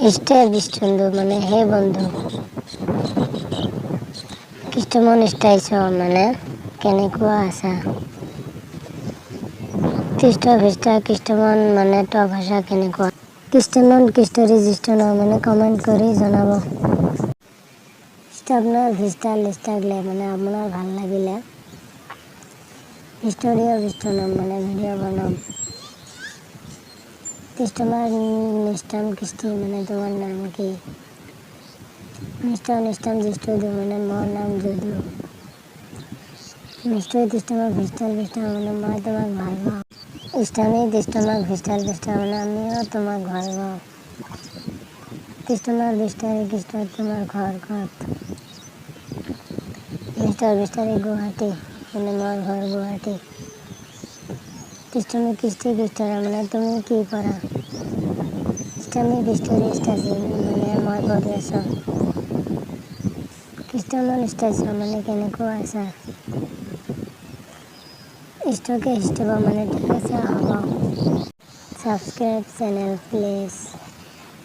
ইষ্টে বিষ্টন্দু মানে হে বন্ধু। কিষ্টমন ইষ্টাইছ মানে কেনেকুৱা আছা। তিষ্ঠ ভিষ্টা কিষ্টমন মানে ট ভাষা কেনেকুৱা। কিষ্টমন কিষ্টৰি জিষ্ট মানে কমেণ্ট কৰি জনাব। আপোনাৰ ভিষ্টা লিষ্টাগলে মানে আপোনাৰ ভাল লাগিলে। ভিষ্টৰিও ভিষ্টনম মানে ভিডিঅ' বনাম। তোমাৰ নিষ্টাম কৃষ্টি মানে তোমাৰ নাম কি। নিষ্ঠ নিষ্টাম জিষ্ঠ মানে মোৰ নাম যদু। নিষ্ঠই তিষ্টমাক ভিষ্টাল ভিষ্টা মানে মই তোমাক ভাল পাওঁ। ইষ্টামি তিষ্টমাক ভিষ্টাল ভিষ্টা মানে আমিও তোমাক ভাল পাওঁ। তিষ্টমাৰ বিষ্টাৰী কৃষ্ট তোমাৰ ঘৰ ক'ত। মিষ্টাৰ বিষ্টাৰী গুৱাহাটী মানে মোৰ ঘৰ গুৱাহাটী। তিষ্টমি কৃষ্টি কৃষ্টৰা মানে তুমি কি কৰা। ইষ্টামি বিষ্টৰী ইষ্টাচি মানে মই পঢ়ি আছোঁ। খ্ৰীষ্টমান ইষ্টাইছ মানে কেনেকুৱা আছা। ইষ্টকে ইষ্টব মানে ঠিক আছে হ'ব। Subscribe channel please.